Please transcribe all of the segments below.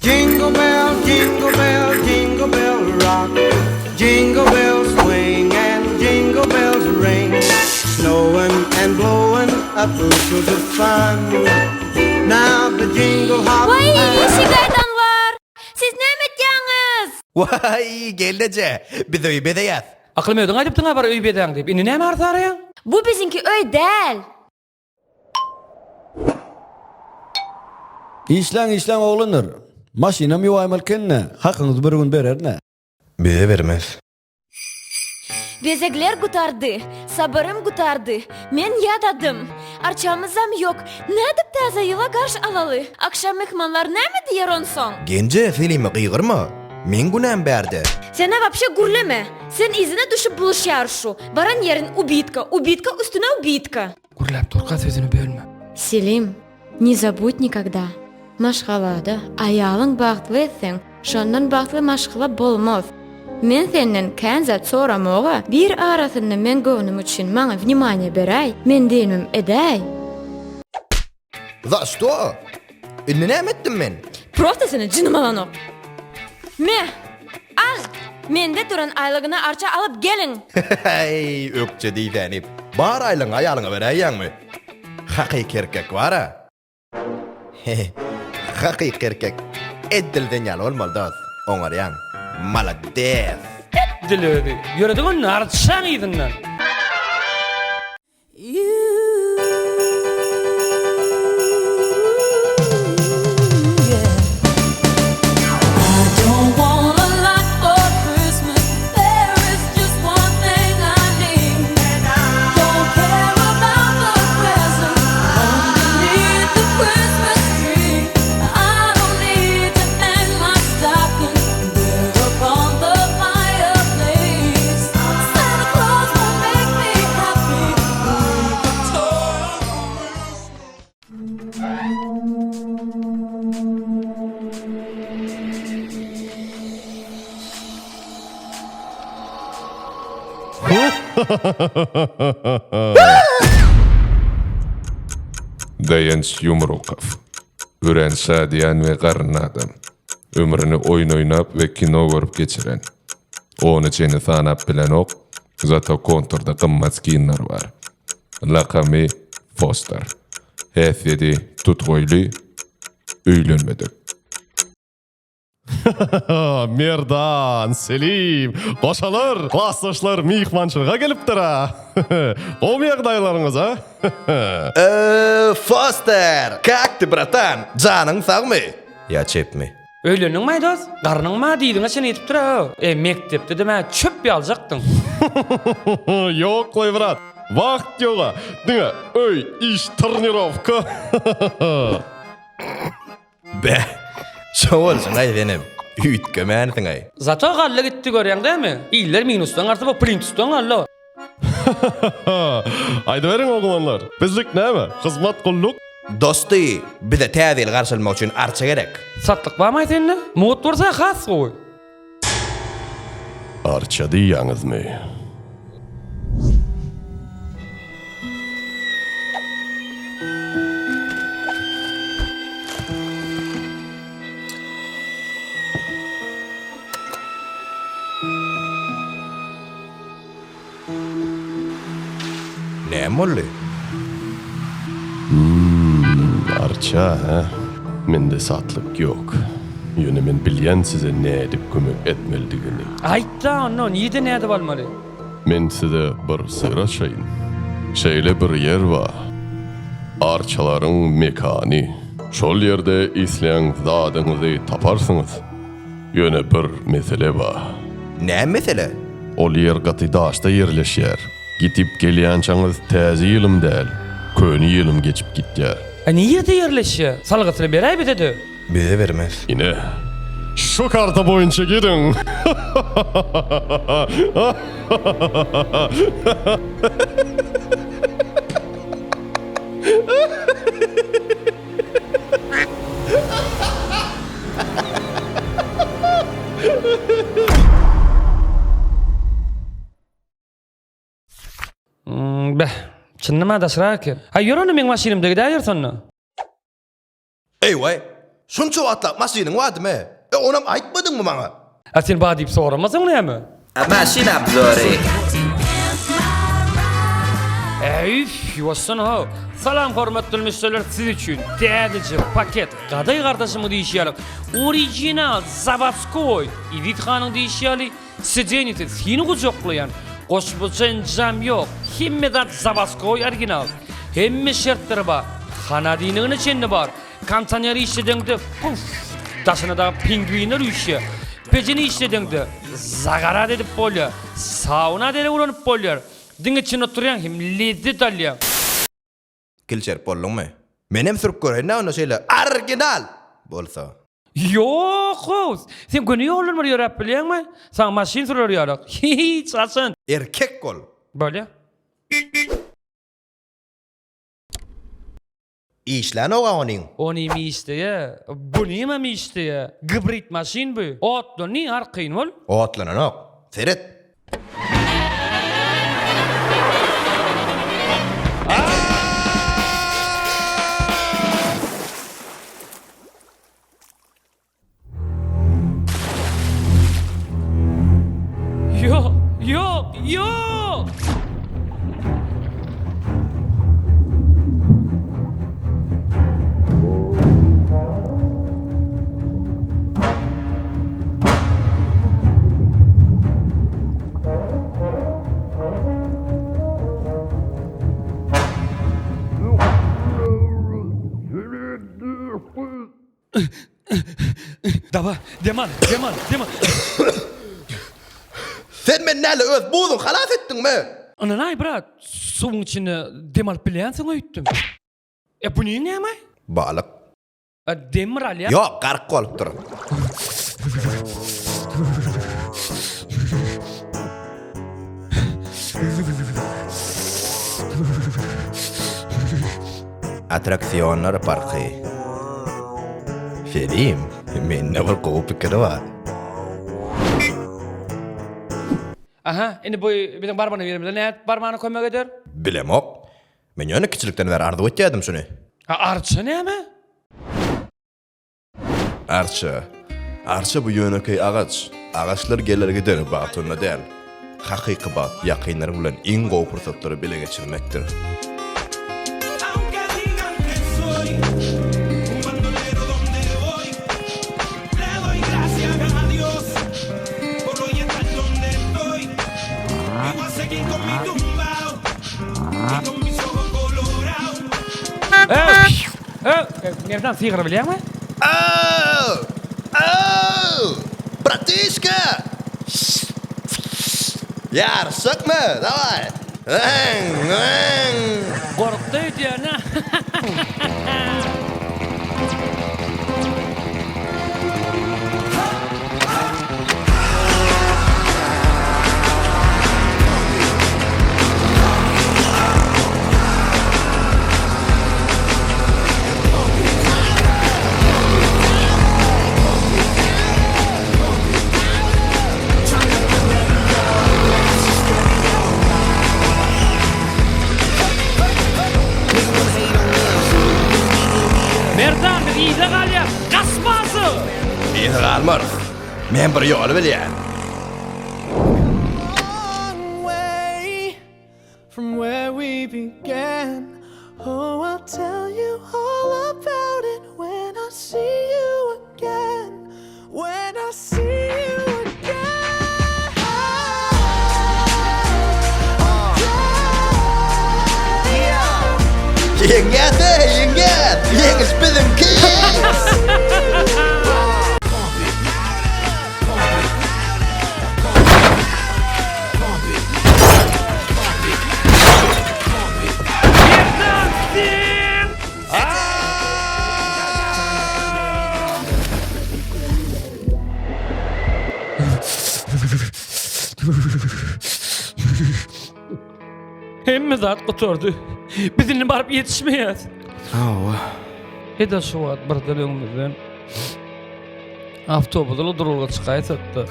Jingle bell, jingle bell, jingle bell rock. Jingle bells swing and jingle bells ring. Snowing and blowing up bushels of fun. Now the jingle hop. Waý, işi gaýdanlar! Siz näme etýäňiz? Waý, gelneje, biz öýi bezeýäs. Aklym özüň aýdypdyň-a bir öý bezäň diýip. Indi näme arsa araýaň? Bu biziňki öý däl. Işläň işläň oglanlar. Maşynam ýuwaýmaly ekeni hakyňyzy bir gün bererin-ä. Bize bermez. Bezegler gutardy, sabyrym gutardy. Men ýadadym. Arçamyzam ýok. Nädip täze ýyla garş alaly? Agşam myhmanlar näme diýer onsoň? Genje, Selime gygyrma. Meň günäm bärde. Sen-ä wapşe gürleme. Sen yzyna düşüp buluşýar şu. Baran ýerin ubitka, ubitka üstüne ubitka. Gürläp durka sözüni bölme. Selim, ne zabud nikogda, maşgalada aýalyň bagtly etseň, şondan bagtly maşgala bolmaz. Men senden kän zat soramoga, bir arasynda meň göwnüm üçin maňa wнимание beräý, men diýenimi edäý. Za şto? Indi näme etdim men? Prosta seni jynym alanok. Me, al! Mende duran aýlygyny arça alyp geliň! Heý, ökje diýsäni. Bar aýlygyňy aýalyňa beräýýäňmi? Hakyky erkek bar-a. Hehe, hakyky erkek edil sen ýaly bolmaly dos. Oňarýaň. Malades! Edil özi. Ýöredik onda arçaň yzyndan. Daýanç Ýumrukow. Örän şadyýan we garynly adam. Ömrüni oýun oýnap we kino görüp geçiren. Ony çeni sanap bilenok, zato konturda gymmat skinler bar. Lakamy Foster. Häsiýeti tutgoýly, öýlenmedik. Merdan, Selim, goşalar, klasdaşlar myhmançylyga gelipdir-ä. Gowumy ýagdaýlaryňyz, a? Ööö, Foster! Kak ty, bratan? Janyň sagmy? Ýa çepmi? Öýlendiňmi-aý dost? Garnyň ma dyzyňa çenli ýetipdir-ä. E, mekdepde-de mä çöp ýaljakdyň. Ýok-laý, brat. Wagt ýog-a. Diňe öý, iş, trnirowka. Beh, şo bolşuň-aý senem. Üýtgemänsiň-aý. Zato galla gitdi görýäň dämi? Iller minusdan galsa bu plintusdan galdy. Aýdyberiň oglanlar. Bizlik näme? Hyzmat gulluk? Dosty, bize täze ýyl garşylamak üçin arça gerek. Satlyk barmaý sende? Mugt bolsa has gowy. Arça diýýäňizmi? Näme boldy? Hum, arça, hä? Mende satlyk ýok. Ýöne men bilýän size nädip kömek etmelidigini. Aýt-da onda, nirde nädip almaly? Men size bir syr açaýyn. Şeýle bir ýer bar. Arçalaryň mekany. Şol ýerde islän zadyňyzy taparsyňyz. Ýöne bir mesele bar. Näme mesele? Ol ýer gaty daşda ýerleşýär. Gitip gelýänçäňiz täze ýylym däl, köne ýylym geçip gitýär. A nirde ýerleşýär? Salgysyny beräý bize-de. Bize bermez. Ine, şu karta boýunça gidiň. Beh, çyndyma daşrak eken. Aý, ýör onda meň maşynymda gidäýeris onda. Eý-waý! Şunça wagtlap maşynyň bardymy? E, onam aýtmadyňmy maňa? A sen bar diýip soramasaň näme? Maşyn obzory. Äýf, ýuwaşdan how. Salam hormatly müşderiler siz üçin täzeje paket Gadaý gardaşymyň diýişi ýaly original zawodskoý Eziz hanyň diýişi ýaly sidenýesi seni gujaklaýan goşmaça enjam ýok hemme zat zawodskoý original hemme şertleri bar hanadinigine çenli bar Kondisioner işledeňde puf, daşyna dagy pingwinler üýşýär. Pejini işledeňde zagarat edip bolýar. Sauna derek ulanyp bolýar. Diňe içinde oturýaň hem lezzet alýaň. Kilçerip bolduňmy? Menem sürüp göreýin-dä onda şeýle original bolsa. Ýok-ow! Sen göni ýoldan bir ýöräp bilýäňmi? Saňa maşyn sürer ýalak. Hiç haçan. Erkek bol. Bolýa. Işlänog-a onyň. Onym işleýä, bunymam işleýä. Gibrid maşyn bu. Otlany arkaýyn bol. Otlananok. Seret. Ýok, ýok, ýok! Dawa, dem al, dem al, dem al. Sen meni näle öz buzuň halas etdiňmi? Ynanaý brat, suwuň içinde dem alyp bilýänsiň öýtdüm. E bu neň näme? Balyk. E dem bir alýa. Ýok, gark bolupdyr. Attraksionlar parky. Selim, mende bir gowy pikir bar. Aha, indi bu biziň barmaly ýerimize nädip barmana kömek eder? Bilemok. Men ýöne kiçilikden bäri arzuw etýärdim şuny. A arça näme? Arça. Arça bu ýönekeý agaç. Agaçlar geler gider, bagt onda däl. Hakyky bagt ýakynlaryň bilen iň gowy pursatlary bile geçirmekdir. Merdan sygyr bilýäňmi? Au! Au! Bratişka! Ýaryşjakmy? Daway! Äň! Äň! Gorkdy öýdýän-ä. Merdan biz yza galýas. Gasmasy! Yza galmarys. Men bir ýoly bilýän. From where we began Oh I'll tell you all about it when I see you again When I see you again Ýeňýäs-e, ýeňýäs! Ýeňiş biziňki! Hemme zat gutardy. Biz indi baryp ýetişmeýäs. Hawa. Edil şu wagt birden öňümizden awtobusly duralga çykaýsak-da.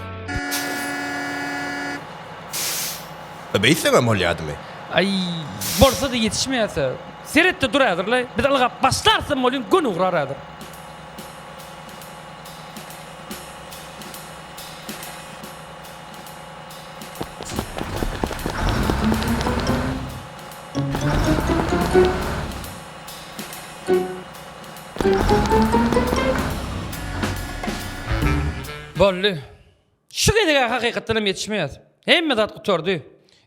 Beýtseňem bolýadymy? Aý, bolsa-da ýetişmeýäs-ä. Seret-de dur häzir-le. Biz ylgap başlarsam welin göni ugrar häzir. Boldy. Şu gezeg-ä hakykatdan hem ýetişmeýäs. Hemme zat gutardy.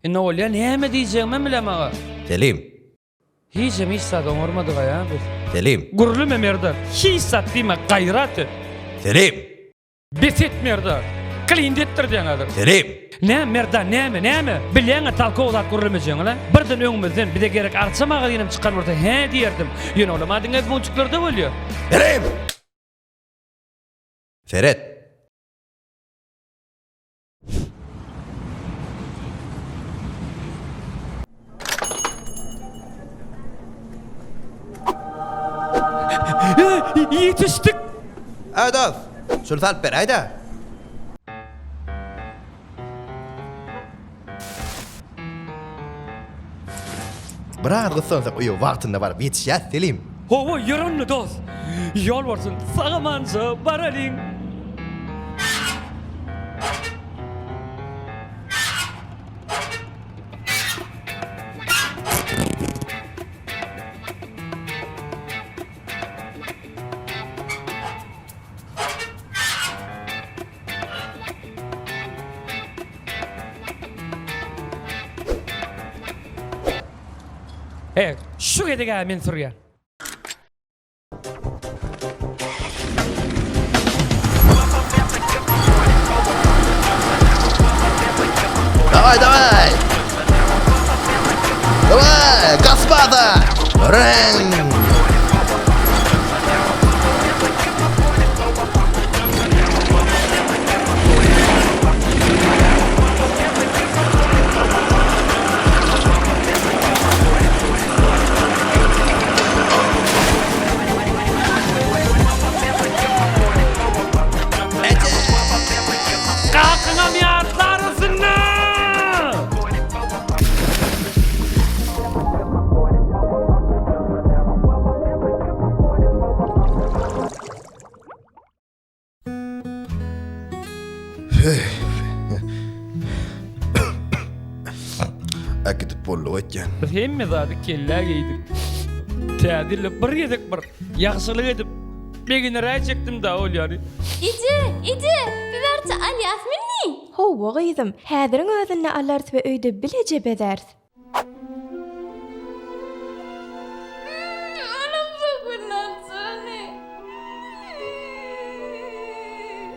Indi bolýa näme diýjegimem bilemag-a. Selim. Hijem hiç zat oňarmadyk-a ýa biz. Selim. Gürleme Merdan. Hiç zat diýme, gaýrat et. Selim. Bes et Merdan. Klindi etdirdiň häzir. Selim. Näme Merdan, näme, näme? Bilýäň-ä talkow zat gürlemejegiňi-le. Birden öňümizden bize gerek arça magazinem çykan bolsa hä diýerdim. Ýöne olam-a diňe multiklerde bolýa. Selim! Seret. Ýetişdik! Äý dost, şuny salyp beräý-dä. Biraz gyssansak öýe wagtynda baryp ýetişýäs, Selim. Hawa, ýör onda dost. Ýol bolsun, sag-amanja baralyň. He, şu gezeg-ä men sürýän. Daway, daway! Daway, gaspada! Reng! Kakyňam ýatlarysynda! Äkidip boldy öýtýän. Biz hemme zady kellä geýdik. Täze ýylda bir gezek bir ýagşylyk edip begeneräýjekdim da ol ýaly. Eje, eje, biz arça alýasmy indi? Hawa gyzym, häziriň özünde alarys we öýde bileje bezäris.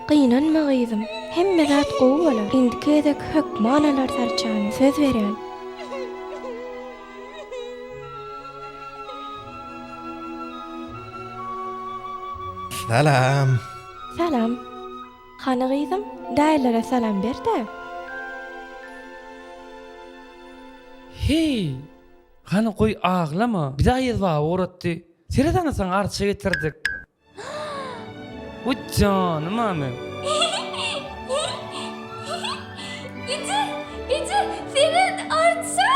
Gynanma gyzym, hemme zat gowy bolar. Indiki gezek hökman alarys arçany, söz berýän. Salam. Salam. Hany gyzym, daýylara salam ber-dä. Heý, hany goý aglama. Bizi Aýaz baba ugratdy. Seret ana saňa arça getirdik. Wiý janym-a meň. Eje, eje, seret arça!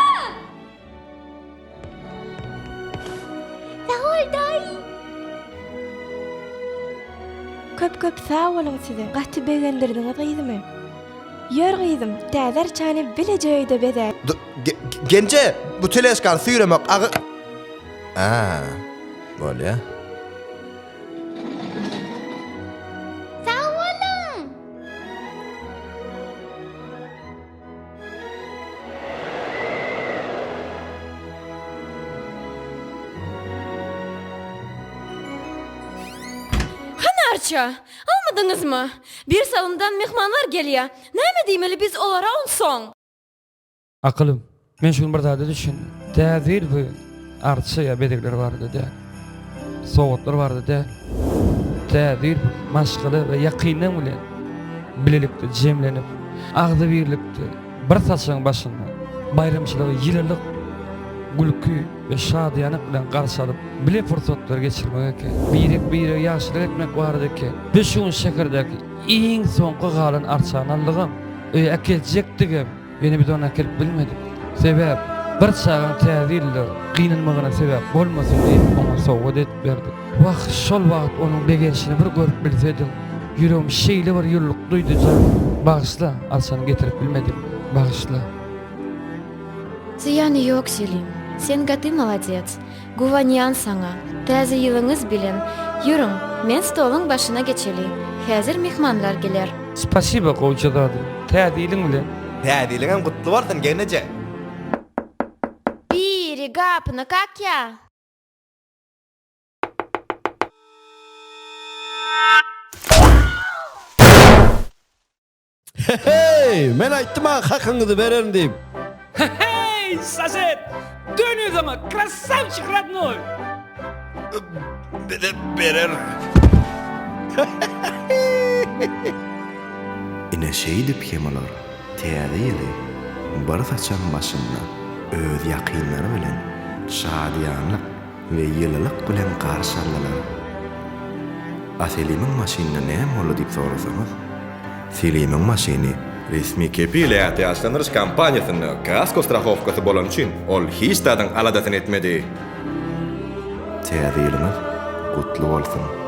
Sag bol daýy. Köp köp sag boluň size gaty begendirdiňiz gyzymy. Ýör gyzym täze arçany bileje öýde bezäýeli. Genje bu teležkany süýremek agy A bolýa. Sag boluň. Hany arça? Almadyňyzmy? Bir salymdan myhmanlar gelýä. Näme diýmeli biz olara onsoň? Akylym, men şu gün bir zada düşündim. Täze ýyl bu arça ýa bezegler barada däl. Sowgatlar barada däl. Täze ýyl bu maşgala we ýakynlaň bilen bilelikde jemlenip, agzybirlikde bir saçagyň başynda baýramçylygy ýylylyk, gülki we şadyýanlyk bilen garşy alyp, bile pursatlary geçirmek eken. Birek-birege ýagşylyk etmek barada eken. Biz şu gün şäherdäki iň soňky galan arçany aldygam, öýe äketjekdigem. Ýöne biz ony äkelip bilmedik. Sebäp, bir çagaň täze ýylda gynanmagyna sebäp bolmasyn diýip, oňa sowgat edip berdik. Wah, şol wagt onuň begenişini bir görüp bilsediň. Ýüregim şeýle bir ýylylyk duýdy jan. Bagyşla, arçany getirip bilmedik. Bagyşla. Zyýany ýok Selim. Sen gaty molodets. Guwanýan saňa. Täze ýylyňyz bilen. Ýörüň. Men stoluň başyna geçeli. Häzir myhmanlar geler. Spasiba gowja zady. Täze ýylyň bilen. Täze ýylyňam gutly bolsun gelneje. Biri gapyny kakýa. Heheý, men aýtdym-a hakyňyzy bererin diýip. Heheý, sosed, dön yzyňa, krasawçik rodnoý. Bize berer. Ine şeýdip hem olar Täze ýyly bir saçagyň başynda öz ýakynlary bilen şadyýanlyk we ýylylyk bilen garşy aldylar. A Selimiň maşynyna näme boldy diýip sorasaňyz, Selimiň maşyny resmi kepil ätiýaçlandyryş kompaniýasynda kasko strahowkasy bolany üçin ol hiç zadyň aladasyny etmedi. Täze ýylyňyz gutly bolsun!